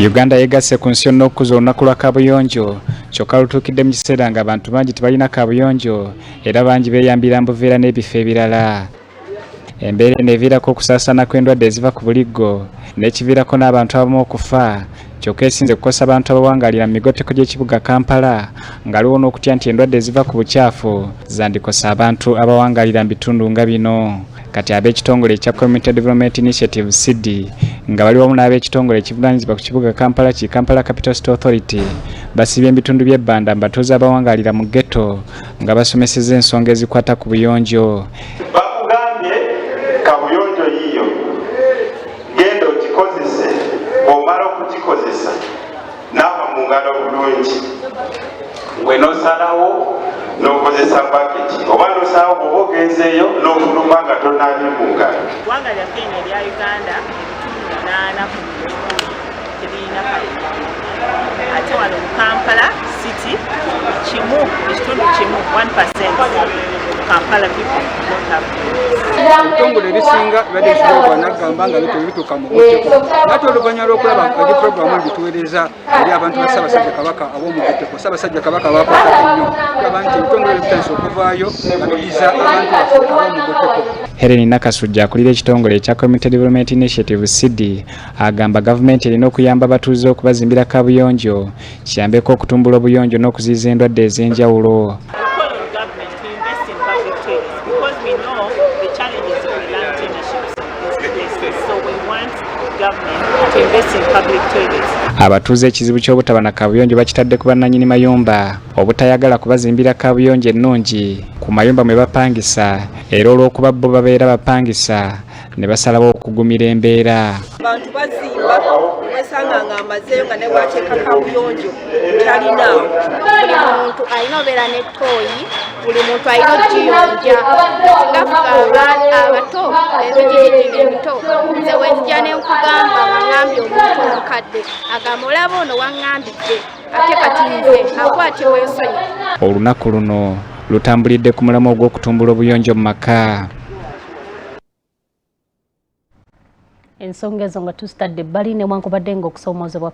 Uganda yegasse ku nsi yonna okukuza olunaku lwa kabuyonjo, kyokka lutuukidde mu kiseera ng'abantu bangi tebalina kabuyonjo era bangi beeyambira mbuveera n'ebifo ebirala. Embeera eno eviirako okusaasaana kw'endwadde eziva ku buliggo n'ekiviirako n'abantu abamu okufa, kyokka esinze kukosa abantu abawangaalira mu migotteko gy'ekibuga Kampala, nga waliwo n'okutya nti endwadde eziva ku bukyafu zandikosa abantu abawangaalira mu bitundu nga bino. Kati ab'ekitongole ekya Community Development Initiative, CIDI, nga bali wamu n'ab'ekitongole ekivunaanyizibwa ku kibuga Kampala ki Kampala Capital City Authority, basibye ebitundu by'ebbanda mu batuuze abawangaalira mu ghetto nga basomeseza ensonga ezikwata ku buyonjo. Bakugambye kabuyonjo yiyo, genda ogikozese. Bw'omala okugikozesa, naaba mu ngalo bulungi. Gwe nosalawo n'okozesa baketi oba nosalawo bw'oba ogenzeeyo n'ofuluma nga tonaabye mu ngalo. Eggwanga lyaffe eno erya Uganda, ebitundu 8 ku 100 tebirina kabuyonjo, ate wano mu Kampala City kimu, ekitundu kimu, 1% Kampala people don't have toilets. Ebitongole ebisinga bibadde bisobola gwanagamba nga bituuka mu mugotteko, nate oluvannyuma lw'okulaba eri puroguramu ebituweereza eri abantu ba Ssaabasajja Kabaka ab'omugotteko, Ssaabasajja Kabaka bakwatako nnyo kulaba nti ebitongole bitandise okuvaayo nga bidiza abantu baffe ab'omugotteko. Helen Nakasujja, akulira ekitongole ekya Community Development Initiative, CIDI, agamba gavumenti erina okuyamba abatuuze okubazimbira kabuyonjo kiyambeko okutumbula obuyonjo n'okuziyiza endwadde ez'enjawulo. We call on government to invest in public toilets because we know the challenges of the land tenurships in these places. So we want government to invest in public toilets. Abatuuze ekizibu ky'obutaba na kabuyonjo bakitadde ku bannannyini mayumba obutayagala kubazimbira kabuyonjo ennungi ku mayumba mwe bapangisa, era olw'okuba bo babeera bapangisa ne basalawo okugumira embeera. Abantu bazimba, wesanga nga amazeeyo nga ne bwateeka kabuyonjo talinaawo. Buli muntu alina obeera ne toilet, buli muntu alina ogiyonja. Nga ffe abato, emigigi gino emito, nze wenzija nenkugamba nga ŋŋambye omuntu omukadde, agamba, "Olaba ono waŋŋambidde, ate kati nze akwatibwa ensonyi." Olunaku luno lutambulidde ku mulamwa ogw'okutumbula obuyonjo mu maka. Ensonga ezo nga tuzitadde ebbali, newankubadde nga okusoomoozebwa